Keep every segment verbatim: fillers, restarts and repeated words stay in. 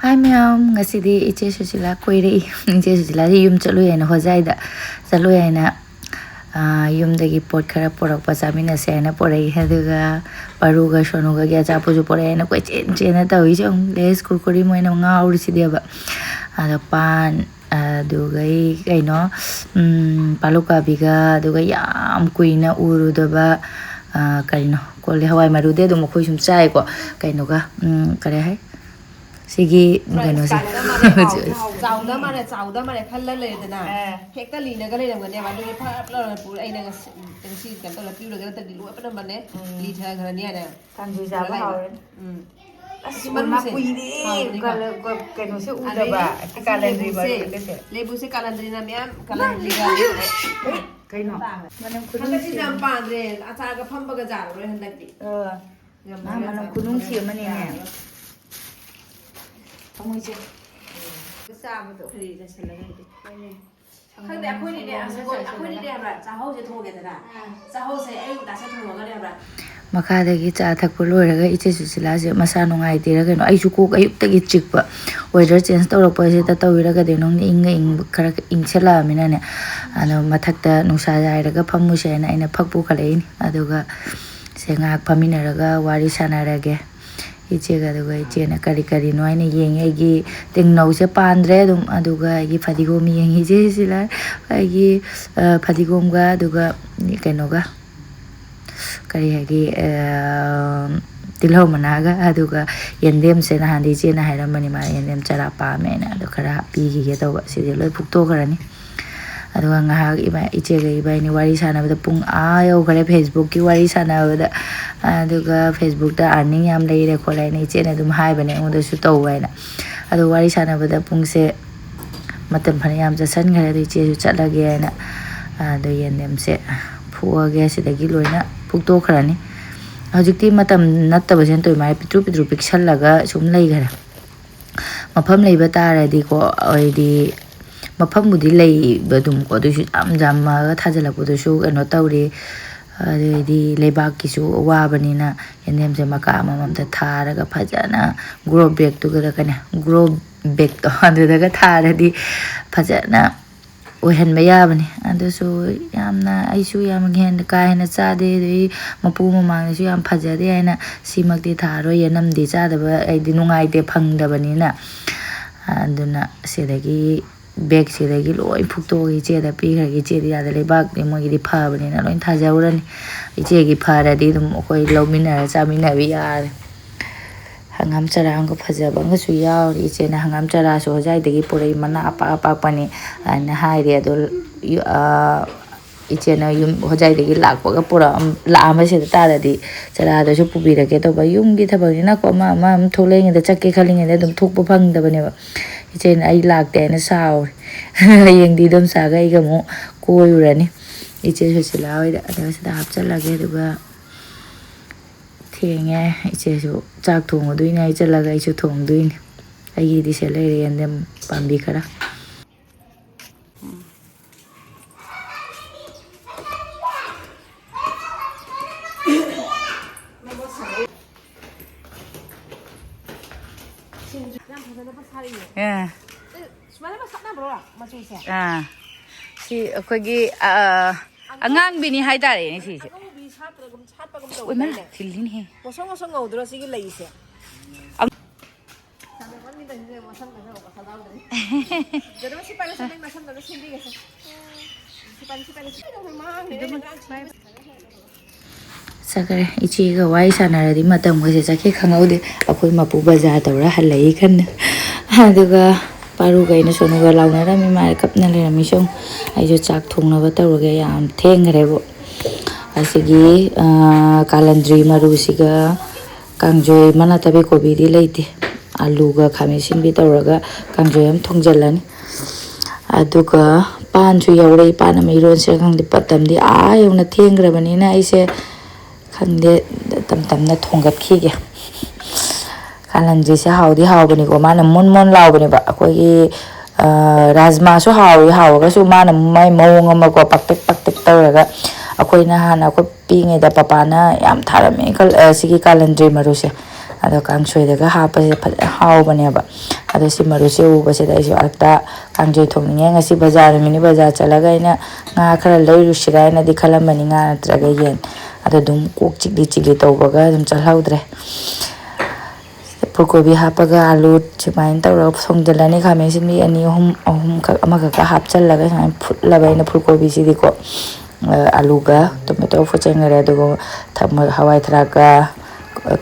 ꯍꯥꯏ ꯃꯌꯥꯝ, ꯉꯁꯤꯗꯤ ꯏꯆꯦ ꯁꯨꯁꯤꯂꯥ ꯀꯣꯏꯔꯛꯏ꯫ ꯏꯆꯦ ꯁꯨꯁꯤꯂꯥꯁꯤ ꯌꯨꯝ ꯆꯠꯂꯨꯏ ꯍꯥꯏꯅ, ꯍꯣꯖꯥꯏꯗ ꯆꯠꯂꯨꯏ ꯍꯥꯏꯅ, ꯑꯥ, ꯌꯨꯝꯗꯒꯤ ꯄꯣꯠ ꯈꯔ ꯄꯨꯔꯛꯄ ꯆꯥꯃꯤꯟꯅꯁꯦ ꯍꯥꯏꯅ ꯄꯨꯔꯛꯏ꯫ ꯑꯗꯨꯒ ꯄꯥꯔꯨꯒ ꯁꯣꯅꯨꯒꯒꯤ ꯑꯆꯥꯄꯣꯠꯁꯨ ꯄꯨꯔꯛꯑꯦ ꯍꯥꯏꯅ ꯀꯣꯏꯆꯦꯟ ꯆꯦꯟꯅ ꯇꯧꯔꯤꯁꯦ꯫ ꯌꯦꯡꯉꯨ, ꯂꯦꯁ ꯀꯨꯔꯀꯨꯔꯤ ꯃꯣꯏꯅ ꯉꯥꯎꯔꯤꯁꯤꯗꯤꯕ꯫ ꯑꯗ ꯄꯥꯟ, ꯑꯗꯨꯒꯩ ꯀꯩꯅꯣ, ꯎꯝ, ꯄꯥꯂꯨꯀꯥꯕꯤꯒ, ꯑꯗꯨꯒ ꯌꯥꯝ ꯀꯨꯏꯅ ꯎꯔꯨꯗꯕ, ꯑꯥ, ꯀꯔꯤꯅꯣ, ꯀꯣꯜꯂꯤ ꯍꯋꯥꯏ ꯃꯔꯨꯗꯤ ꯑꯗꯨꯝ ꯑꯩꯈꯣꯏ ꯁꯨꯝ ꯆꯥꯏꯀꯣ꯫ ꯀꯩꯅꯣꯒ, ꯎꯝ, ꯀꯔꯤ ꯍꯥꯏ? ꯁꯤꯒꯤ ꯀꯩꯅꯣꯁꯦ꯫ ꯆꯥꯎꯗ ꯃꯥꯜꯂꯦ, ꯆꯥꯎꯗ ꯃꯥꯜꯂꯦ ꯈꯜꯂ ꯂꯩꯔꯦꯗꯅ꯫ ꯑꯥ꯫ ꯍꯦꯛꯇ ꯂꯤꯅꯒ ꯂꯩꯔꯝꯒꯅꯦꯕ꯫ ꯑꯗꯨꯒꯤ ꯐꯠ ꯂꯥꯎꯅ ꯄꯨꯔ ꯑꯩꯅ ꯉꯁꯤ, ꯉꯁꯤ ꯀꯩꯅꯣ ꯇꯧꯔ ꯄꯤꯔꯨꯔꯒ ꯅꯠꯇ꯭ꯔꯗꯤ ꯂꯣꯏ ꯄꯅꯝꯕꯅꯦ꯫ ꯎꯝ꯫ ꯂꯤꯊꯈ꯭ꯔꯅꯤ ꯍꯥꯏꯅ꯫ ꯀꯥꯡꯁꯣꯏ ꯆꯥꯕ ꯄꯨꯔ ꯂꯩꯕ꯫ ꯍꯥꯎꯔꯦ꯫ ꯎꯝ꯫ ꯑꯁ, ꯑꯁꯤ ꯃꯔꯨꯁꯦ ꯀꯨꯏꯔꯦ꯫ ꯍꯥꯎꯕꯅꯤꯀꯣ꯫ ꯀꯂ-, ꯀ-, ꯀꯩꯅꯣꯁꯦ ꯎꯗꯕ꯫ ꯑꯗꯩꯗꯤ ꯑꯁꯤ ꯀꯥꯂꯟꯗ꯭ꯔꯤ ꯂꯦꯕꯨꯁꯦ, ꯃꯔꯨꯁꯦ꯫ ꯂꯦꯕꯨꯁꯦ ꯀꯥꯂꯟꯗ꯭ꯔꯤꯅ ꯃꯌꯥꯝ, ꯀꯥꯂꯟꯗ꯭ꯔꯤꯒ꯫ ꯀꯩꯅꯣ? ꯃꯅꯝ ꯈꯨꯅꯨꯡꯁꯤ꯫ ꯍꯟꯗꯛꯇꯤ ꯌꯥꯝ ꯄꯥꯟꯗ꯭ꯔꯦ꯫ ꯑꯆꯥꯔꯒ ꯐꯝꯕꯒ ꯌꯥꯔꯔꯣꯏ ꯍꯟꯗꯛꯇꯤ꯫ ꯑ꯫ ꯌꯥꯝ ꯃꯥ ꯃꯅꯝ ꯈꯨꯅꯨꯡꯁꯤ ꯑꯃꯅꯤꯅꯦ꯫ ꯊꯃꯣꯏꯁꯦ꯫ ꯆꯥꯕꯗꯣ꯫ ꯈꯔꯤ ꯆꯥꯁꯤꯜꯂꯒ ꯍꯥꯏꯗꯤ꯫ ꯍꯣꯏꯅꯦ꯫ ꯈꯪꯗꯦ, ꯑꯩꯈꯣꯏꯅꯤꯅꯦ, ꯑꯁ, ꯑꯩꯈꯣꯏꯅꯤꯅꯦ ꯍꯥꯏꯕ, ꯆꯥꯛꯍꯧꯁꯦ ꯊꯣꯡꯉꯦꯗꯅ꯫ ꯑꯥ꯫ ꯆꯥꯛꯍꯧꯁꯦ ꯑꯌꯨꯛ ꯉꯟꯇꯥꯁꯦ ꯊꯣꯡꯉꯒꯅꯦ ꯍꯥꯏꯕ꯫ ꯃꯈꯥꯗꯒꯤ ꯆꯥ ꯊꯛꯄ ꯂꯣꯏꯔꯒ ꯏꯆꯦ ꯁꯨꯁꯤꯂꯥꯁꯦ ꯃꯁꯥ ꯅꯨꯡꯉꯥꯏꯇꯦꯔ ꯀꯩꯅꯣ, ꯑꯩꯁꯨ ꯀꯣꯛ ꯑꯌꯨꯛꯇꯒꯤ ꯆꯤꯛꯄ, weather change ꯇꯧꯔꯛꯄꯁꯤꯗ ꯇꯧꯔꯤꯔ ꯀꯩꯗꯧꯅꯣ ꯈꯪꯗꯦ, ꯏꯪꯒ ꯏꯪꯕ ꯈꯔ ꯏꯪꯁꯜꯂꯛꯑꯃꯤꯅꯅꯦ, ꯑꯗꯣ ꯃꯊꯛꯇ ꯅꯨꯡꯁꯥ ꯌꯥꯏꯔꯒ ꯐꯝꯃꯨꯁꯦ ꯍꯥꯏꯅ ꯑꯩꯅ ꯐꯛ ꯄꯨꯈꯠꯂꯛꯏꯅꯤ꯫ ꯑꯗꯨꯒ ꯁꯦ ꯉꯥꯏꯍꯥꯛ ꯐꯝꯃꯤꯟꯅꯔꯒ ꯋꯥꯔꯤ ꯁꯥꯟꯅꯔꯒꯦ꯫ ꯏꯆꯦꯒ, ꯑꯗꯨꯒ ꯏꯆꯦꯅ ꯀꯔꯤ ꯀꯔꯤꯅꯣ ꯍꯥꯏꯅ ꯌꯦꯡꯉꯤ꯫ ꯑꯩꯒꯤ ꯇꯦꯡꯅꯧꯁꯦ ꯄꯥꯟꯗ꯭ꯔꯦ ꯑꯗꯨꯝ, ꯑꯗꯨꯒ ꯑꯩꯒꯤ ꯐꯗꯤꯒꯣꯝ ꯌꯦꯡꯉꯤ꯫ ꯏꯆꯦꯁꯤꯅ ꯑꯩꯒꯤ, ꯑ, ꯐꯗꯤꯒꯣꯝꯒ, ꯑꯗꯨꯒ ꯀꯩꯅꯣꯒ, ꯀꯔꯤ ꯍꯥꯏꯒꯦ, ꯑ, ꯇꯤꯜꯍꯧ ꯃꯅꯥꯒ, ꯑꯗꯨꯒ ꯌꯦꯟꯗꯦꯝꯁꯦ ꯅꯍꯥꯟꯗꯤ ꯏꯆꯦꯅ ꯍꯥꯏꯔꯝꯕꯅꯤ, ꯃꯥ ꯌꯦꯟꯗꯦꯝ ꯆꯔꯥ ꯄꯥꯝꯃꯦꯅ, ꯑꯗꯨ ꯈꯔ ꯍꯥꯞꯄꯤꯈꯤꯒꯦ ꯇꯧꯕ꯫ ꯁꯤꯗꯤ ꯂꯣꯏ ꯐꯨꯛꯇꯣꯛꯈ꯭ꯔꯅꯤ꯫ ꯑꯗꯨꯒ ꯉꯥꯏꯍꯥꯛ ꯏꯕꯥ-, ꯏꯆꯦꯒ ꯏꯕꯥꯅꯤ ꯋꯥꯔꯤ ꯁꯥꯟꯅꯕꯗ ꯄꯨꯡ ꯑꯥ ꯌꯧꯈ꯭ꯔꯦ, Facebook-ꯀꯤ ꯋꯥꯔꯤ ꯁꯥꯟꯅꯕꯗ꯫ ꯑꯗꯨꯒ Facebook-ꯇ earning ꯌꯥꯝ ꯂꯩꯔꯦ ꯈꯣꯠꯂꯦ ꯍꯥꯏꯅ ꯏꯆꯦꯅ ꯑꯗꯨꯝ ꯍꯥꯏꯕꯅꯦ, ꯑꯩꯉꯣꯟꯗꯁꯨ ꯇꯧ ꯍꯥꯏꯅ꯫ ꯑꯗꯣ ꯋꯥꯔꯤ ꯁꯥꯟꯅꯕꯗ ꯄꯨꯡꯁꯦ ꯃꯇꯝ ꯐꯅ ꯌꯥꯝ ꯆꯠꯁꯟꯈ꯭ꯔꯦ꯫ ꯑꯗꯨ ꯏꯆꯦꯁꯨ ꯆꯠꯂꯒꯦ ꯍꯥꯏꯅ, ꯑꯗꯣ ꯌꯦꯟꯗꯦꯝꯁꯦ ꯐꯨꯛꯑꯒꯦ, ꯁꯤꯗꯒꯤ ꯂꯣꯏꯅ ꯐꯨꯛꯇꯣꯛꯈ꯭ꯔꯅꯤ꯫ ꯍꯧꯖꯤꯛꯇꯤ ꯃꯇꯝ ꯅꯠꯇꯕꯁꯤꯅ ꯇꯧꯏ ꯃꯥꯜꯂꯦ, ꯄꯤꯛꯇ꯭ꯔꯨ ꯄꯤꯛꯇ꯭ꯔꯨ ꯄꯤꯛꯁꯜꯂꯒ ꯁꯨꯝ ꯂꯩꯈ꯭ꯔꯦ꯫ ꯃꯐꯝ ꯂꯩꯕ ꯇꯥꯔꯗꯤꯀꯣ, ꯍꯥꯏꯗꯤ ꯃꯐꯝꯕꯨꯗꯤ ꯂꯩꯕ ꯑꯗꯨꯝꯀꯣ, ꯑꯗꯨꯏꯁꯨ ꯌꯥꯝ ꯌꯥꯝꯃꯒ ꯊꯥꯖꯤꯜꯂꯛꯄꯗꯨꯁꯨ ꯀꯩꯅꯣ ꯇꯧꯔꯤ꯫ ꯑꯗꯩꯗꯤ ꯂꯩꯕꯥꯛꯀꯤꯁꯨ ꯑꯋꯥꯕꯅꯤꯅ ꯌꯦꯟꯗꯦꯝꯁꯦ ꯃꯀꯥ ꯑꯃꯃꯝꯗ ꯊꯥꯔꯒ ꯐꯖꯅ grow bagꯇꯨꯒꯗꯒꯅꯦ, grow bagꯇꯣ ꯑꯗꯨꯗꯒ ꯊꯥꯔꯗꯤ ꯐꯖꯅ ꯑꯣꯏꯍꯟꯕ ꯌꯥꯕꯅꯤ꯫ ꯑꯗꯨꯁꯨ ꯌꯥꯝꯅ, ꯑꯩꯁꯨ ꯌꯥꯝ ꯍꯦꯟꯅ ꯀꯥ ꯍꯦꯟꯅ ꯆꯥꯗꯦ, ꯑꯗꯩ ꯃꯄꯨ ꯃꯃꯥꯡꯗꯁꯨ ꯌꯥꯝ ꯐꯖꯗꯦ ꯍꯥꯏꯅ ꯁꯤꯃꯛꯇꯤ ꯊꯥꯔꯣꯏ, ꯌꯦꯅꯝꯗꯤ ꯆꯥꯗꯕ ꯑꯩꯗꯤ ꯅꯨꯡꯉꯥꯏꯇꯦ, ꯐꯪꯗꯕꯅꯤꯅ꯫ ꯑꯗꯨꯅ ꯁꯤꯗꯒꯤ bagꯁꯤꯗꯒꯤ ꯂꯣꯏ ꯐꯨꯛꯇꯣꯛꯑꯒ ꯏꯆꯦꯗ ꯄꯤꯈ꯭ꯔꯒꯦ꯫ ꯏꯆꯦꯗꯤ ꯌꯥꯗ, ꯂꯩꯕꯥꯛꯇꯤ ꯃꯣꯏꯒꯤꯗꯤ ꯐꯕꯅꯤꯅ ꯂꯣꯏ ꯊꯥꯖꯍꯧꯔꯅꯤ꯫ ꯏꯆꯦꯒꯤ ꯐꯔꯗꯤ ꯑꯗꯨꯝ ꯑꯩꯈꯣꯏ ꯂꯧꯃꯤꯟꯅꯔ ꯆꯥꯃꯤꯟꯅꯕ ꯌꯥꯔꯦ꯫ ꯍꯪꯒꯥꯝ ꯆꯔꯥ ꯑꯃꯒ ꯐꯖꯕ ꯑꯃꯒꯁꯨ ꯌꯥꯎꯔꯤ꯫ ꯏꯆꯦꯅ ꯍꯪꯒꯥꯝ ꯆꯔꯥꯁꯨ ꯍꯣꯖꯥꯏꯗꯒꯤ ꯄꯨꯔꯛꯏ, ꯃꯅꯥ ꯑꯄꯥꯛ ꯑꯄꯥꯛꯄꯅꯤ ꯍꯥꯏꯅ ꯍꯥꯏꯔꯤ꯫ ꯑꯗꯣ ꯌꯨ-, ꯑ, ꯏꯆꯦꯅ ꯌꯨꯝ ꯍꯣꯖꯥꯏꯗꯒꯤ ꯂꯥꯛꯄꯒ ꯄꯨꯔꯛꯑꯝ-, ꯂꯥꯛꯑꯝꯕꯁꯤꯗ ꯇꯥꯔꯗꯤ ꯆꯔꯥꯗꯨꯁꯨ ꯄꯨꯕꯤꯔꯛꯀꯦ ꯇꯧꯕ꯫ ꯌꯨꯝꯒꯤ ꯊꯕꯛꯅꯤꯅꯀꯣ, ꯑꯃ ꯑꯃ ꯑꯃ ꯊꯣꯛꯂꯛꯏꯉꯩꯗ, ꯆꯠꯀꯦ ꯈꯜꯂꯤꯉꯩꯗ ꯑꯗꯨꯝ ꯊꯣꯛꯄ ꯐꯪꯗꯕꯅꯦꯕ꯫ ꯏꯆꯦꯅ ꯑꯩ ꯂꯥꯛꯇꯦ ꯍꯥꯏꯅ ꯁꯥꯎꯔꯦ꯫ ꯍꯌꯦꯡꯗꯤ ꯏꯗꯣꯝꯆꯥꯒ ꯑꯩꯒ ꯑꯃꯨꯛ ꯀꯣꯏꯔꯨꯔꯅꯤ ꯏꯆꯦ ꯁꯨꯁꯤꯂꯥ ꯍꯣꯏꯗ꯫ ꯑꯗꯨꯒ ꯁꯤꯗ ꯍꯥꯞꯆꯤꯜꯂꯒꯦ꯫ ꯑꯗꯨꯒ ꯊꯦꯡꯉꯦ꯫ ꯏꯆꯦꯁꯨ ꯆꯥꯛ ꯊꯣꯡꯉꯨꯗꯣꯏꯅꯦ꯫ ꯑꯩ ꯆꯠꯂꯒ ꯑꯩꯁꯨ ꯊꯣꯡꯗꯣꯏꯅꯦ꯫ ꯑꯩꯒꯤꯗꯤ ꯁꯦ ꯂꯩꯔꯦ ꯌꯦꯟꯗꯦꯝ ꯄꯥꯝꯕꯤ ꯈꯔ꯫ ꯌꯥꯝ ꯐꯖꯅ ꯁꯥꯔꯤꯅꯦ꯫ ꯑꯦ꯫ ꯑꯦ, ꯁꯨꯃꯥꯏꯅ ꯁꯥꯟꯅꯕ꯭ꯔꯣ ꯃꯆꯨꯁꯦ? ꯑꯥ꯫ ꯁꯤ ꯑꯩꯈꯣꯏꯒꯤ, ꯑꯥ, ꯑꯉꯥꯡꯕꯤꯅꯤ ꯍꯥꯏꯇꯥꯔꯦꯅꯦ ꯁꯤꯁꯦ꯫ ꯑꯉꯧꯕꯤ ꯁꯥꯠꯄꯒꯨꯝ, ꯁꯥꯠꯄꯒꯨꯝ ꯇꯧꯕ ꯏꯃꯥ, ꯂꯩꯅꯦ꯫ ꯊꯤꯜꯂꯤꯅꯦꯍꯦ꯫ ꯉꯧꯁꯪ ꯉꯧꯁꯪ ꯉꯧꯗ꯭ꯔꯣ ꯁꯤꯒꯤ ꯂꯩꯁꯦ? ꯑꯪ- ꯁꯥꯟꯅꯕ ꯃꯤꯗ ꯁꯤꯁꯦ ꯉꯧꯁꯪ ꯉꯧꯁꯪ ꯉꯧꯕ ꯈꯪꯍꯧꯗ꯭ꯔꯦ꯫ ꯖꯦꯔꯣ ꯁꯤ ꯄꯥꯏꯔꯁꯤ, ꯅꯪ ꯅꯁꯝꯗꯣ ꯁꯦꯝꯕꯤꯒꯦꯁꯦ꯫ ꯁꯤ ꯄꯥꯏꯔꯁꯤ, ꯁꯤ ꯄꯥꯏꯔꯁꯤ꯫ ꯃꯥꯡꯈ꯭ꯔꯦ, ꯑꯉꯥꯡ ꯆꯠꯈ꯭ꯔꯦ꯫ ꯏꯆꯦꯒ ꯋꯥꯔꯤ ꯁꯥꯟꯅꯔꯗꯤ ꯃꯇꯝꯒꯁꯦ ꯆꯠꯈꯤ ꯈꯪꯍꯧꯗꯦ꯫ ꯑꯩꯈꯣꯏ ꯃꯄꯨ ꯕꯖꯥꯔ ꯇꯧꯔ ꯍꯜꯂꯛꯏ ꯀꯟꯅ꯫ ꯑꯗꯨꯒ ꯄꯥꯔꯨꯒ ꯑꯩꯅ ꯁꯣꯅꯨꯒ ꯂꯥꯎꯅꯔꯝꯃꯤ, ꯃꯥꯅ ꯀꯞꯅ ꯂꯩꯔꯝꯃꯤ꯫ ꯁꯨꯝ ꯑꯩꯁꯨ ꯆꯥꯛ ꯊꯣꯡꯅꯕ ꯇꯧꯔꯒꯦ, ꯌꯥꯝ ꯊꯦꯡꯈ꯭ꯔꯦꯕꯨ꯫ ꯑꯁꯤꯒꯤ, ꯑꯥ, ꯀꯥꯂꯟꯗ꯭ꯔꯤ ꯃꯔꯨꯁꯤꯒ ꯀꯥꯡꯖꯣꯏ ꯑꯃ ꯅꯠꯇꯕꯤ ꯀꯣꯕꯤꯗꯤ ꯂꯩꯇꯦ꯫ ꯑꯂꯨꯒ ꯈꯥꯃꯦꯟ ꯑꯁꯤꯟꯕꯤ ꯇꯧꯔꯒ ꯀꯥꯡꯖꯣꯏ ꯑꯃ ꯊꯣꯡꯖꯤꯜꯂꯅꯤ꯫ ꯑꯗꯨꯒ ꯄꯥꯟꯁꯨ ꯌꯥꯎꯔꯛꯏ꯫ ꯄꯥꯟ ꯑꯃ ꯏꯔꯣꯟꯁꯤꯔ ꯈꯪꯗꯦ꯫ ꯃꯇꯝꯗꯤ ꯑꯥ ꯌꯧꯅ ꯊꯦꯡꯈ꯭ꯔꯕꯅꯤꯅ ꯑꯩꯁꯦ ꯈꯪꯗꯦ, ꯇꯞ ꯇꯞꯅ ꯊꯣꯡꯒꯠꯈꯤꯒꯦ꯫ ꯀꯥꯂꯟꯗ꯭ꯔꯤꯁꯦ ꯍꯥꯎꯗꯤ ꯍꯥꯎꯕꯅꯤꯀꯣ꯫ ꯃꯥꯅ ꯃꯣꯟ ꯃꯣꯟ ꯂꯥꯎꯕꯅꯦꯕ꯫ ꯑꯩꯈꯣꯏꯒꯤ, ꯑ, ꯔꯥꯖꯃꯥꯁꯨ ꯍꯥꯎꯋꯤ, ꯍꯥꯎꯔꯒꯁꯨ ꯃꯥꯅ ꯃꯥꯏ ꯃꯑꯣꯡ ꯑꯃꯀꯣ, ꯄꯥꯛꯇꯛ ꯄꯥꯛꯇꯛ ꯇꯧꯔꯒ ꯑꯩꯈꯣꯏꯅ ꯍꯥꯟꯅ ꯑꯩꯈꯣꯏ ꯄꯤꯛꯏꯉꯩꯗ ꯄꯄꯥꯅ ꯌꯥꯝ ꯊꯥꯔꯝꯃꯤ ꯀꯜ-, ꯑ, ꯁꯤꯒꯤ ꯀꯥꯂꯟꯗ꯭ꯔꯤ ꯃꯔꯨꯁꯦ꯫ ꯑꯗꯣ ꯀꯥꯡꯁꯣꯏꯗꯒ ꯍꯥꯞꯄꯁꯦ ꯐꯖꯅ ꯍꯥꯎꯕꯅꯦꯕ꯫ ꯑꯗꯣ ꯁꯤ ꯃꯔꯨꯁꯦ ꯎꯕꯁꯤꯗ ꯑꯩꯁꯨ ꯍꯦꯛꯇ ꯀꯥꯡꯁꯣꯏ ꯊꯣꯡꯅꯤꯡꯉꯦ꯫ ꯉꯁꯤ ꯕꯖꯥꯔ ꯅꯨꯃꯤꯠꯅꯤ, ꯕꯖꯥꯔ ꯆꯠꯂꯒ ꯑꯩꯅ ꯉꯥ ꯈꯔ ꯂꯩꯔꯨꯁꯤꯔꯥ ꯍꯥꯏꯅꯗꯤ ꯈꯜꯂꯝꯕꯅꯤ, ꯉꯥ ꯅꯠꯇ꯭ꯔꯒ ꯌꯦꯟ꯫ ꯑꯗꯣ ꯑꯗꯨꯝ ꯀꯣꯛ ꯆꯤꯛꯂꯤ ꯆꯤꯛꯂꯤ ꯇꯧꯕꯒ ꯑꯗꯨꯝ ꯆꯠꯍꯧꯗ꯭ꯔꯦ꯫ ꯐꯨꯜ ꯀꯣꯕꯤ ꯍꯥꯞꯄꯒ ꯑꯥꯂꯨ ꯁꯨꯃꯥꯏꯅ ꯇꯧꯔꯒ ꯊꯣꯡꯖꯤꯜꯂꯅꯤ꯫ ꯈꯥꯃꯦꯟ ꯑꯁꯤꯟꯕꯤ ꯑꯅꯤ, ꯑꯍꯨꯝ, ꯑꯍꯨꯝꯈꯛ, ꯑꯃꯈꯛꯀ ꯍꯥꯞꯆꯤꯜꯂꯒ ꯁꯨꯃꯥꯏꯅ ꯐꯨꯠꯂꯕ ꯑꯩꯅ ꯐꯨꯜ ꯀꯣꯕꯤꯁꯤꯗꯤꯀꯣ꯫ ꯑ, ꯑꯂꯨꯒ ꯇꯣꯃꯦꯇꯣ ꯐꯨꯠꯆꯟꯈꯔꯦ꯫ ꯑꯗꯨꯒ ꯊꯝ-, ꯍꯋꯥꯏ ꯊꯔꯥꯛꯀ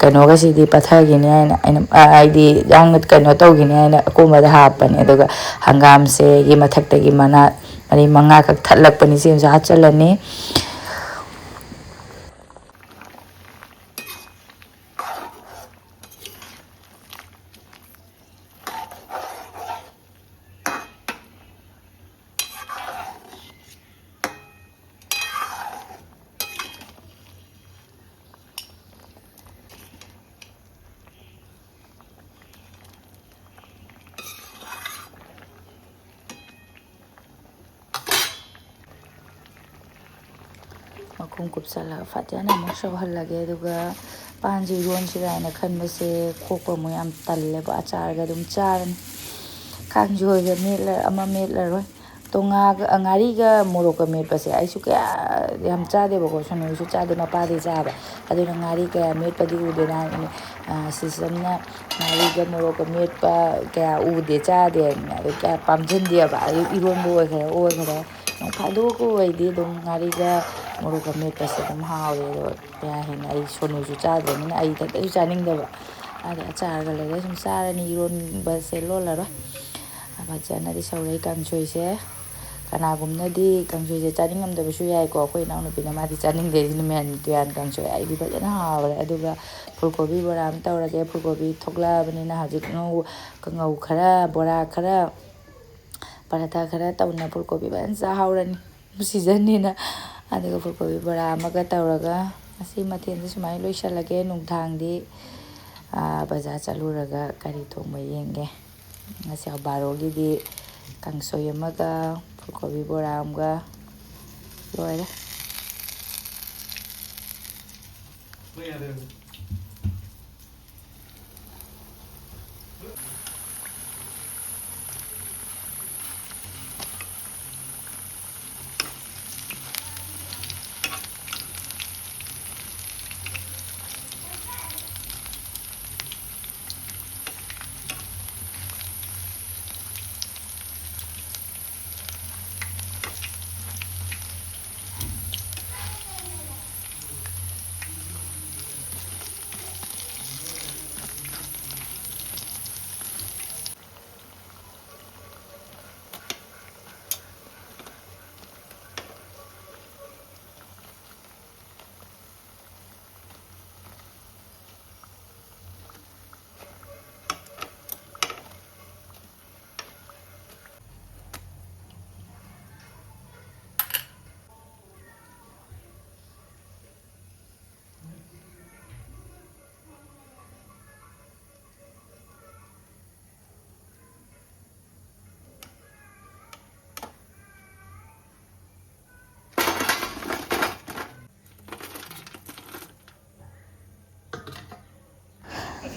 ꯀꯩꯅꯣꯒꯁꯤꯗꯤ ꯄꯠꯊꯈꯤꯅꯤ ꯍꯥꯏꯅ ꯑꯩꯅ, ꯑ, ꯍꯥꯏꯗꯤ ꯌꯥꯝꯅ ꯀꯩꯅꯣ ꯇꯧꯈꯤꯅꯤ ꯍꯥꯏꯅ ꯑꯀꯣꯝꯕꯗ ꯍꯥꯞꯄꯅꯦ꯫ ꯑꯗꯨꯒ ꯍꯪꯒꯥꯝꯁꯦ ꯒꯤ ꯃꯊꯛꯇꯒꯤ ꯃꯅꯥ ꯃꯔꯤ ꯃꯉꯥꯈꯛ ꯊꯠꯂꯛꯄꯅꯤ, ꯁꯤ ꯑꯃꯁꯨ ꯍꯥꯞꯆꯤꯜꯂꯅꯤ꯫ ꯃꯈꯨꯝ ꯀꯨꯞꯁꯜꯂꯒ ꯐꯖꯅ ꯑꯃꯨꯛ ꯁꯧꯍꯜꯂꯒꯦ꯫ ꯑꯗꯨꯒ ꯄꯥꯟꯁꯦ ꯏꯔꯣꯟꯁꯤꯔꯥ ꯍꯥꯏꯅ ꯈꯟꯕꯁꯦ ꯈꯣꯛꯄ ꯑꯃꯨꯛ ꯌꯥꯝ ꯇꯜꯂꯦꯕ꯫ ꯑꯆꯥꯔꯒ ꯑꯗꯨꯝ ꯆꯥꯔꯅꯤ꯫ ꯀꯥꯡꯁꯣꯏꯒ ꯃꯦꯠꯂ-, ꯑꯃ ꯃꯦꯠꯂꯔꯣꯏ꯫ ꯑꯗꯣ ꯉꯥꯒ, ꯉꯥꯔꯤꯒ ꯃꯣꯔꯣꯛꯀ ꯃꯦꯠꯄꯁꯦ ꯑꯩꯁꯨ ꯀꯌꯥ ꯌꯥꯝ ꯆꯥꯗꯦꯕꯀꯣ꯫ ꯁꯣꯅꯨꯁꯨ ꯆꯥꯗꯦ, ꯃꯄꯥꯗꯤ ꯆꯥꯕ꯫ ꯑꯗꯨꯅ ꯉꯥꯔꯤ ꯀꯌꯥ ꯃꯦꯠꯄꯗꯤ ꯎꯗꯦ꯫ ꯅꯍꯥꯟ, ꯑ, ꯁꯤꯁꯇꯔꯅ ꯉꯥꯔꯤꯒ ꯃꯣꯔꯣꯛꯀ ꯃꯦꯠꯄ ꯀꯌꯥ ꯎꯗꯦ, ꯆꯥꯗꯦ ꯍꯥꯏꯕꯅꯦ꯫ ꯑꯗꯨ ꯀꯌꯥ ꯄꯥꯝꯖꯟꯗꯦꯕ꯫ ꯑꯗꯨ ꯏꯔꯣꯟꯕ ꯑꯣꯏꯒꯦꯔꯥ, ꯑꯣꯏꯒꯦꯔꯥ꯫ ꯅꯣꯡ ꯐꯥꯗꯣꯛꯀ ꯑꯣꯏꯔꯗꯤ ꯑꯗꯨꯝ ꯉꯥꯔꯤꯒ ꯃꯣꯔꯣꯛꯀ ꯃꯦꯠꯄꯁꯦ ꯑꯗꯨꯝ ꯍꯥꯎꯋꯦ꯫ ꯑꯗꯣ ꯀꯌꯥ ꯍꯦꯟꯅ ꯑꯩ ꯁꯣꯅꯨꯁꯨ ꯆꯥꯗ꯭ꯔꯕꯅꯤꯅ ꯑꯩ ꯏꯊꯟꯇꯁꯨ ꯆꯥꯅꯤꯡꯗꯕ꯫ ꯑꯗ ꯑꯆꯥꯔꯒ ꯂꯩꯔ ꯁꯨꯝ ꯆꯥꯔꯅꯤ, ꯏꯔꯣꯟꯕꯁꯦ ꯂꯣꯜꯂꯔꯣꯏ꯫ ꯐꯖꯅꯗꯤ ꯁꯧꯔꯦ ꯀꯥꯡꯁꯣꯏꯁꯦ꯫ ꯀꯅꯥꯒꯨꯝꯅꯗꯤ ꯀꯥꯡꯁꯣꯏꯁꯦ ꯆꯥꯅꯤꯡꯉꯝꯗꯕꯁꯨ ꯌꯥꯏꯀꯣ꯫ ꯑꯩꯈꯣꯏ ꯏꯅꯥꯎꯅꯨꯄꯤꯅ ꯃꯥꯗꯤ ꯆꯥꯅꯤꯡꯗꯦ, ꯑꯩꯁꯤꯅ ꯃꯌꯥꯟ ꯇꯨꯌꯥꯟ ꯀꯥꯡꯁꯣꯏ꯫ ꯑꯩꯗꯤ ꯐꯖꯅ ꯍꯥꯎꯔꯦ꯫ ꯑꯗꯨꯒ ꯐꯨꯜ ꯀꯣꯕꯤ ꯕꯣꯔꯥ ꯑꯃ ꯇꯧꯔꯒꯦ꯫ ꯐꯨꯜ ꯀꯣꯕꯤ ꯊꯣꯛꯂꯛꯑꯕꯅꯤꯅ ꯍꯧꯖꯤꯛ ꯉꯧ-, ꯀꯥꯡꯉꯧ ꯈꯔ, ꯕꯣꯔꯥ ꯈꯔ, ꯄꯔꯥꯊꯥ ꯈꯔ ꯇꯧꯅ ꯐꯨꯜ ꯀꯣꯕꯤ ꯐꯖꯅ ꯆꯥꯍꯧꯔꯅꯤ꯫ ꯁꯤꯖꯟꯅꯤꯅ꯫ ꯑꯗꯨꯒ ꯐꯨꯜ ꯀꯣꯕꯤ ꯕꯣꯔꯥ ꯑꯃꯒ ꯇꯧꯔꯒ ꯉꯁꯤ ꯃꯊꯦꯜꯁꯦ ꯁꯨꯃꯥꯏꯅ ꯂꯣꯏꯁꯤꯜꯂꯒꯦ꯫ ꯅꯨꯡꯗꯥꯡꯗꯤ, ꯑꯥ, ꯕꯖꯥꯔ ꯆꯠꯂꯨꯔꯒ ꯀꯔꯤ ꯊꯣꯡꯕ ꯌꯦꯡꯒꯦ꯫ ꯉꯁꯤ ꯕꯥꯔꯣꯒꯤꯗꯤ ꯀꯥꯡꯁꯣꯏ ꯑꯃꯒ ꯐꯨꯜ ꯀꯣꯕꯤ ꯕꯣꯔꯥ ꯑꯃꯒ ꯂꯣꯏꯔꯦ꯫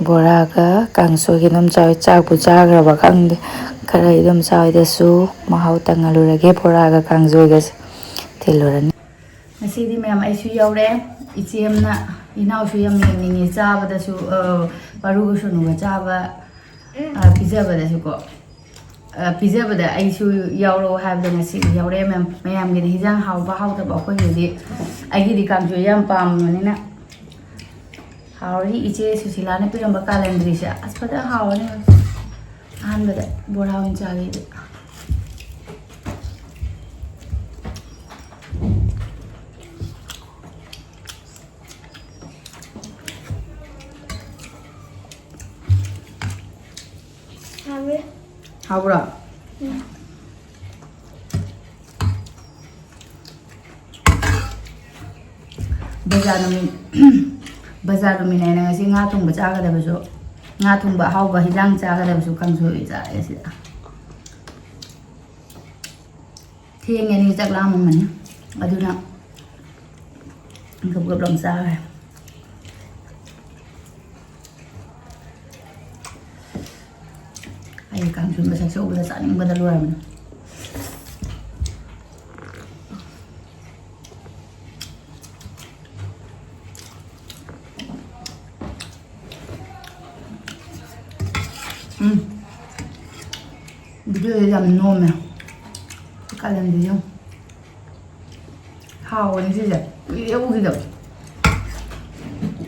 ꯕꯣꯔꯥꯒ ꯀꯥꯡꯁꯣꯏꯒ ꯑꯗꯨꯝ ꯆꯥꯎꯋꯤ꯫ ꯆꯥꯛꯄꯨ ꯆꯥꯈ꯭ꯔꯕ ꯈꯪꯗꯦ꯫ ꯈꯔ ꯑꯗꯨꯝ ꯆꯥꯎꯋꯤꯗꯁꯨ ꯃꯍꯥꯎ ꯇꯪꯍꯜꯂꯨꯔꯒꯦ꯫ ꯕꯣꯔꯥꯒ ꯀꯥꯡꯁꯣꯏꯒꯁꯦ ꯊꯤꯜꯂꯨꯔꯅꯤ꯫ ꯉꯁꯤꯗꯤ ꯃꯌꯥꯝ ꯑꯩꯁꯨ ꯌꯧꯔꯦ꯫ ꯏꯆꯦ ꯑꯃꯅ, ꯏꯅꯥꯎꯁꯨ ꯌꯥꯝ ꯌꯦꯡꯅꯤꯡꯉꯤ ꯆꯥꯕꯗꯁꯨ, ꯑ, ꯃꯔꯨꯒ ꯁꯨꯅꯨꯒ ꯆꯥꯕ, ꯑ, ꯄꯤꯖꯕꯗꯁꯨꯀꯣ꯫ ꯑ, ꯄꯤꯖꯕꯗ ꯑꯩꯁꯨ ꯌꯥꯎꯔꯛꯑꯣ ꯍꯥꯏꯕꯗ ꯉꯁꯤ ꯌꯥꯎꯔꯛꯑꯦ ꯃꯌꯥꯝ꯫ ꯃꯌꯥꯝꯒꯤꯗꯤ ꯍꯤꯟꯖꯥꯡ ꯍꯥꯎꯕ ꯍꯥꯎꯇꯕ, ꯑꯩꯈꯣꯏꯒꯤꯗꯤ, ꯑꯩꯒꯤꯗꯤ ꯀꯥꯡꯁꯣꯏ ꯌꯥꯝ ꯄꯥꯝꯕꯅꯤꯅ꯫ ꯍꯥꯎꯔꯅꯤ꯫ ꯏꯆꯦ ꯁꯨꯁꯤꯂꯥꯅ ꯄꯤꯔꯝꯕ ꯀꯥꯂꯟꯗ꯭ꯔꯤꯁꯦ ꯑꯁ ꯐꯖꯅ ꯍꯥꯎꯔꯅꯤ꯫ ꯑꯍꯥꯟꯕꯗ ꯕꯣꯔꯥ ꯑꯣꯏꯅ ꯆꯥꯒꯦ ꯑꯩꯗꯤ꯫ ꯍꯥꯎꯋꯦ꯫ ꯍꯥꯎꯕ꯭ꯔꯣ? ꯎꯝ꯫ ꯕꯖꯥꯔ ꯅꯨꯃꯤꯠ, ꯕꯖꯥꯔ ꯅꯨꯃꯤꯠ ꯍꯥꯏꯅ ꯉꯁꯤ ꯉꯥ ꯊꯣꯡꯕ ꯆꯥꯒꯗꯕꯁꯨ, ꯉꯥ ꯊꯣꯡꯕ ꯑꯍꯥꯎꯕ ꯍꯤꯟꯖꯥꯡ ꯆꯥꯒꯗꯕꯁꯨ ꯀꯥꯡꯁꯣꯏ ꯆꯥꯔꯦ ꯁꯤꯗ꯫ ꯊꯦꯡꯉꯦꯅꯦ, ꯆꯥꯛ ꯂꯥꯝꯃꯝꯃꯅꯤ꯫ ꯑꯗꯨꯅ ꯒꯞ ꯒꯞ ꯂꯥꯎ ꯆꯥꯈ꯭ꯔꯦ꯫ ꯃꯁꯛꯁꯦ ꯎꯕꯗ ꯆꯥꯅꯤꯡꯕꯗ ꯂꯣꯏꯔꯕꯅꯤ꯫ ꯎꯝ꯫ ꯚꯤꯗꯤꯑꯣꯁꯦ ꯌꯥꯝ ꯅꯣꯝꯃꯦ꯫ ꯀꯥꯂꯦꯟꯗꯤ ꯌꯦꯡꯉꯨ꯫ ꯍꯥꯎꯕꯅꯤ ꯁꯤꯁꯦ꯫ ꯀꯨꯏꯔꯦ ꯎꯈꯤꯗꯕ꯫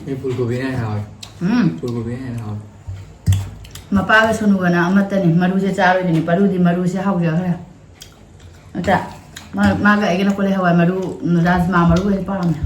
ꯑꯩ ꯐꯨꯜ ꯀꯣꯕꯤꯅ ꯍꯦꯟꯅ ꯍꯥꯎꯋꯦ꯫ ꯎꯝ꯫ ꯐꯨꯜ ꯀꯣꯕꯤꯅ ꯍꯦꯟꯅ ꯍꯥꯎꯋꯦ꯫ ꯃꯄꯥꯒ ꯁꯣꯅꯨꯒꯅ ꯑꯃꯠꯇꯅꯤ꯫ ꯃꯔꯨꯁꯦ ꯆꯥꯔꯣꯏꯗꯣꯏꯅꯤ꯫ ꯄꯔꯨꯗꯤ ꯃꯔꯨꯁꯦ ꯍꯥꯎꯖꯈ꯭ꯔꯦ꯫ ꯅꯠꯇ꯭ꯔꯥ? ꯃꯥ-, ꯃꯥꯒ ꯑꯩꯒꯅ ꯀꯣꯂꯤ ꯍꯋꯥꯏ ꯃꯔꯨ, ꯔꯥꯖꯃꯥ ꯃꯔꯨꯒꯁꯦ ꯄꯥꯝꯃꯦ꯫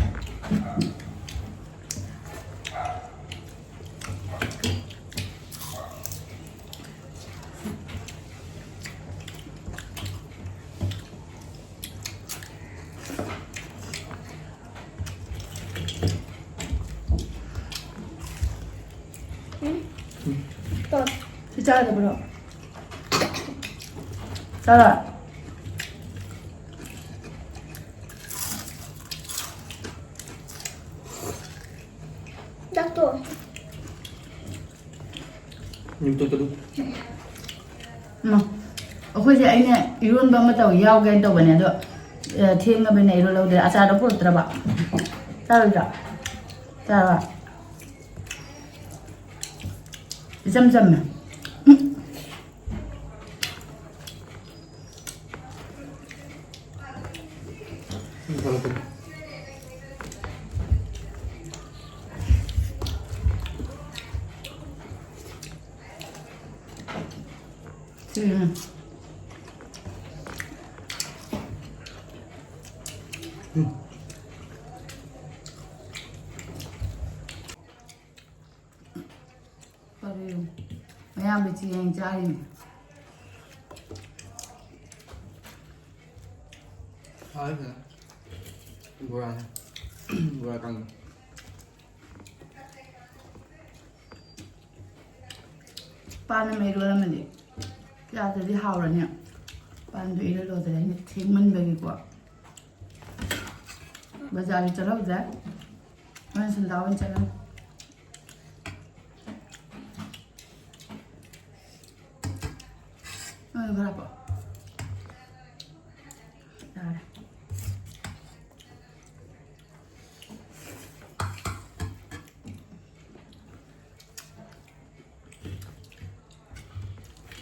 ꯁꯤ ꯆꯥꯗꯕ꯭ꯔꯣ? ꯆꯥꯔꯣꯏ? ꯆꯥꯛꯇꯣ꯫ ꯎꯝ꯫ ꯑꯩꯈꯣꯏꯁꯦ ꯑꯩꯅ ꯏꯔꯣꯟꯕ ꯑꯃ ꯇꯧ ꯌꯥꯎꯒꯦꯅ ꯇꯧꯕꯅꯦ, ꯑꯗꯣ, ꯑ, ꯊꯦꯡꯉꯕꯅꯤꯅ ꯏꯔꯣꯜꯍꯧꯗ꯭ꯔꯦ꯫ ꯑꯆꯥꯔꯗꯣ ꯄꯨꯔꯛꯇ꯭ꯔꯕ? ꯆꯥꯔꯣꯏꯗ꯭ꯔꯣ? ꯆꯥꯔꯣꯏ? ꯏꯆꯝ ꯆꯝꯅ꯫ ꯎꯝ꯫ ꯀꯔꯤ? ꯃꯌꯥꯝꯕ ꯆꯦꯡ ꯆꯥꯔꯤꯅꯦ꯫ ꯍꯥꯎꯋꯦ ꯐꯖꯅ꯫ ꯕꯣꯔꯥꯅꯦ꯫ ꯕꯣꯔꯥ ꯀꯪꯕ꯫ ꯄꯥꯟ ꯑꯃ ꯏꯔꯣꯜꯂꯝꯃꯗꯤ ꯆꯥꯛꯇꯗꯤ ꯍꯥꯎꯔꯅꯤ꯫ ꯄꯥꯟꯗꯣ ꯏꯔꯣꯜꯂꯣꯗꯅ ꯑꯩꯅ ꯊꯦꯡꯃꯟꯕꯒꯤꯀꯣ ꯕꯖꯥꯔꯗ ꯆꯠꯍꯧꯗ꯭ꯔꯦ꯫ ꯍꯣꯔꯦꯟ ꯁꯟꯗꯥ ꯑꯣꯏꯅ ꯆꯠꯂꯅꯤ꯫ ꯅꯪ ꯈꯔ ꯍꯥꯞꯄꯣ꯫ ꯌꯥꯔꯦ꯫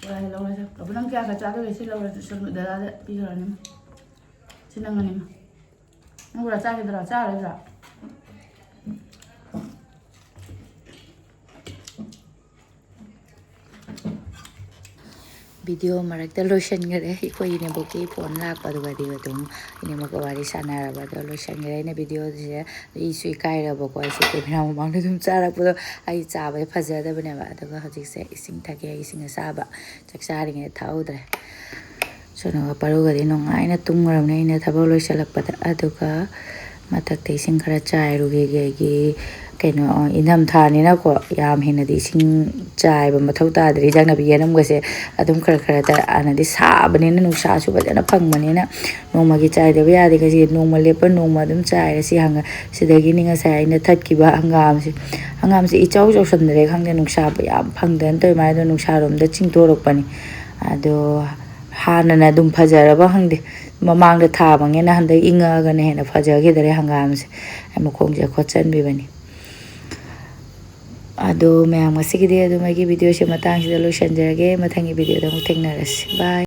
ꯕꯣꯔꯥꯁꯦ ꯂꯧꯔꯁꯦ꯫ ꯀꯕꯨ, ꯅꯪ ꯀꯌꯥ ꯈꯛ ꯆꯥꯗꯣꯏꯒꯦ? ꯁꯤ ꯂꯧꯔꯁꯤ꯫ ꯁꯨꯝ ꯗꯗꯥꯗ ꯄꯤꯈ꯭ꯔꯅꯤ꯫ ꯁꯤ ꯅꯪꯒꯅꯤ꯫ ꯅꯪ ꯕꯣꯔꯥ ꯆꯥꯈꯤꯗ꯭ꯔꯣ? ꯆꯥꯔꯣꯏꯗ꯭ꯔꯣ? ꯚꯤꯗꯤꯑꯣ ꯃꯔꯛꯇ ꯂꯣꯏꯁꯤꯟꯈꯔꯦ꯫ ꯑꯩꯈꯣꯏ ꯏꯅꯦꯕꯣꯛꯀꯤ ꯐꯣꯟ ꯂꯥꯛꯄ, ꯑꯗꯨꯒꯗꯤ ꯑꯗꯨꯝ ꯏꯅꯦꯕꯣꯛꯀ ꯋꯥꯔꯤ ꯁꯥꯟꯅꯔꯕ, ꯑꯗꯣ ꯂꯣꯏꯁꯤꯟꯈꯔꯦ꯫ ꯑꯩꯅ ꯚꯤꯗꯤꯑꯣꯁꯦ, ꯑꯩꯁꯨ ꯏꯀꯥꯏꯔꯕꯀꯣ, ꯑꯩꯁꯨ ꯀꯦꯃꯦꯔꯥ ꯃꯃꯥꯡꯗ ꯑꯗꯨꯝ ꯆꯥꯔꯛꯄꯗꯣ ꯑꯩ ꯆꯥꯕꯗ ꯐꯖꯗꯕꯅꯦꯕ꯫ ꯑꯗꯨꯒ ꯍꯧꯖꯤꯛꯁꯦ ꯏꯁꯤꯡ ꯊꯛꯀꯦ, ꯏꯁꯤꯡ ꯑꯁꯥꯕ, ꯆꯥꯛ ꯆꯥꯔꯤꯉꯩꯗ ꯊꯛꯍꯧꯗ꯭ꯔꯦ꯫ ꯁꯣꯅꯨꯒ ꯄꯔꯨꯒꯗꯤ ꯅꯨꯡꯉꯥꯏꯅ ꯇꯨꯝꯈ꯭ꯔꯕꯅꯦ ꯑꯩꯅ ꯊꯕꯛ ꯂꯣꯏꯁꯤꯜꯂꯛꯄꯗ꯫ ꯑꯗꯨꯒ ꯃꯊꯛꯇ ꯏꯁꯤꯡ ꯈꯔ ꯆꯥꯏꯔꯨꯈꯤꯒꯦ꯫ ꯑꯩꯒꯤ ꯀꯩꯅꯣ, ꯏꯪꯊꯝꯊꯥꯅꯤꯅꯀꯣ, ꯌꯥꯝ ꯍꯦꯟꯅꯗꯤ ꯏꯁꯤꯡ ꯆꯥꯏꯕ ꯃꯊꯧ ꯇꯥꯗ꯭ꯔꯦ꯫ ꯏꯟꯖꯥꯡ ꯅꯥꯄꯤ ꯌꯦꯅꯝꯒꯁꯦ ꯑꯗꯨꯝ ꯈꯔ ꯈꯔ ꯇ-, ꯍꯥꯟꯅꯗꯤ ꯁꯥꯕꯅꯤꯅ, ꯅꯨꯡꯁꯥꯁꯨ ꯐꯖꯅ ꯐꯪꯕꯅꯤꯅ, ꯅꯣꯡꯃꯒꯤ ꯆꯥꯏꯗꯕ ꯌꯥꯗꯦ꯫ ꯉꯁꯤ ꯅꯣꯡꯃ ꯂꯦꯞꯄ ꯅꯣꯡꯃ ꯑꯗꯨꯝ ꯆꯥꯏꯔꯦ꯫ ꯁꯤ ꯍꯪꯒ-, ꯁꯤꯗꯒꯤꯅꯤ ꯉꯁꯥꯏ ꯑꯩꯅ ꯊꯠꯈꯤꯕ ꯍꯪꯒꯥꯝꯁꯦ꯫ ꯍꯪꯒꯥꯝꯁꯦ ꯏꯆꯥꯎ ꯆꯥꯎꯁꯟꯗ꯭ꯔꯦ ꯈꯪꯗꯦ, ꯅꯨꯡꯁꯥ ꯌꯥꯝ ꯐꯪꯗꯅ ꯇꯧꯔꯤ ꯃꯥꯏꯗꯣ ꯅꯨꯡꯁꯥꯔꯣꯝꯗ ꯆꯤꯡꯊꯣꯔꯛꯄꯅꯤ꯫ ꯑꯗꯣ ꯍꯥꯟꯅꯅ ꯑꯗꯨꯝ ꯐꯖꯔꯕ ꯈꯪꯗꯦ, ꯃꯃꯥꯡꯗ ꯊꯥꯕꯉꯩꯅ ꯍꯟꯗꯛ ꯏꯪꯉꯛꯑꯒꯅ ꯍꯦꯟꯅ ꯐꯖꯈꯤꯗꯔꯦ ꯍꯪꯒꯥꯝꯁꯦ꯫ ꯑꯩ ꯃꯈꯣꯡꯁꯦ ꯈꯣꯠꯆꯟꯕꯤꯕꯅꯤ꯫ ꯑꯗꯣ ꯃꯌꯥꯝ, ꯉꯁꯤꯒꯤꯗꯤ ꯑꯗꯨꯝ ꯑꯩꯒꯤ ꯚꯤꯗꯤꯑꯣꯁꯦ ꯃꯇꯥꯡꯁꯤꯗ ꯂꯣꯏꯁꯤꯟꯖꯔꯒꯦ꯫ ꯃꯊꯪꯒꯤ ꯚꯤꯗꯤꯑꯣꯗ ꯑꯃꯨꯛ ꯊꯦꯡꯅꯔꯁꯤ꯫ ꯕꯥꯏ꯫